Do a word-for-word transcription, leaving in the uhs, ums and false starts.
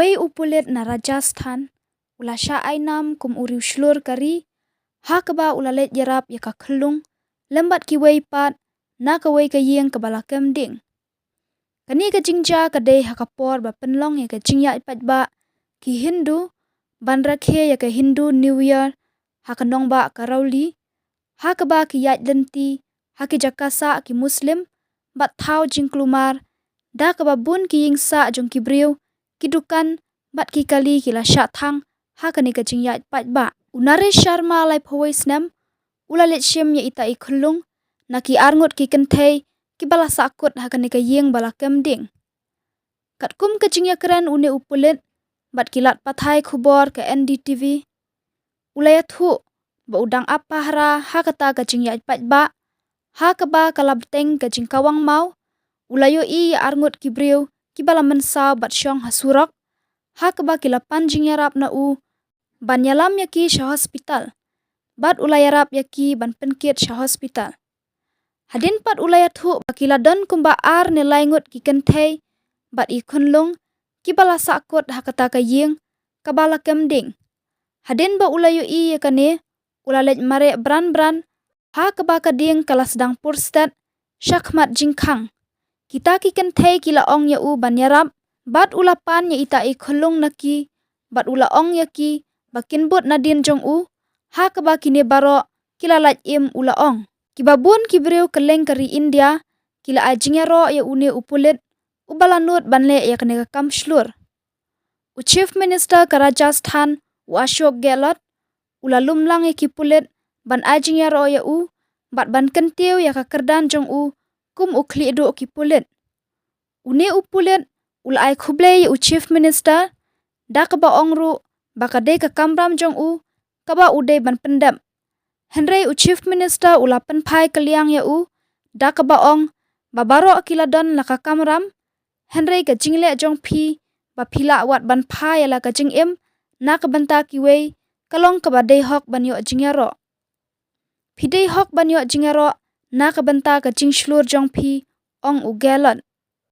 Wei u pulit na Rajasthan u la shah ai nam kum u riewshlur ka ri ha kaba u la leit ïarap ïa ka khyllung lem bad kiwei pat na kawei ka ïing kaba la kem ding. Kane ka jingjia ka dei ha ka por ba pynlong ïa ka jingïaid paidbah ki Hindu ban rakhe ïa ka Hindu New Year ha ka nongbah Karauli, ha kaba ki ïaid lynti ha ki jaka sah ki Muslim bad thaw jingkulmar, da kaba bun ki ïing sah jong ki briew, ki dukan bad ki kali ki la shah thang ha kane ka jingïaid paidbah. U Naresh Sharma, laiphew wei snem, u la leit shim ïa ita i khyllung na ki arngut ki kynthei kiba la sahkut ha kane ka ïing ba la kem ding. Katkum ka jingïakren une u pulit bad ki lad pathai khubor ka N D T V, u la ïathuh ba u dang ap pahara ha kata ka jingïaid paidbah, ha kaba ka la bteng ka jingkawang maw, u la ïohi ïa arngut ki briew kiba la mynsaw bad shong ha surok, ha kaba ki la pan jingïarap na u ban ïalam ïa ki sha hospital, bad u la ïarap ïa ki ban pynkit sha hospital. Hadien pat u la ïathuh ba ki la don kumba ar ne lai ngut ki kynthei bad i khunlung kiba la sahkut ha kata ka ïing kaba la kem ding. Hadien ba u la ïohi ïa kane, u la leit mareh bran bran, ha kaba ka dieng ka la sdang pur stet sha khmat jingkhang. Kita ki kynthei ki la ong ïa u ban ïarap, bad u la pan ïa ita i khyllung na ki, bad u la ong ïa ki ba kin bud nadien jong u, ha kaba kine baroh ki la lait im, u la ong. Kiba bun ki briew kylleng ka ri India ki la ai jingïaroh ïa une u pulit uba la nud ban leh ïa kane ka kam shlur. U Chief Minister ka Rajasthan, u Ashok Gehlot, u la lum lang ïa ki pulit ban ai jingïaroh ïa u bad ban kyntiew ïa ka kyrdan jong u kum u khlieh duh ki pulit. Une u pulit u la ai khublei ïa u Chief Minister, da kaba ong ruh ba ka dei ka kamram jong u kaba u dei ban pyndep. Hynrei u Chief Minister u la pynphai kylliang ïa u, da kaba ong ba baroh ki la don la ka kamram, hynrei ka jingleh jong phi ba phi lah wat ban phai ïa la ka jingim na ka bynta kiwei, ka long kaba dei hok ban ïoh jingïaroh. Phi dei hok ban ïoh jingïaroh na ka bynta ka jingshlur jong phi, ong u Gehlot.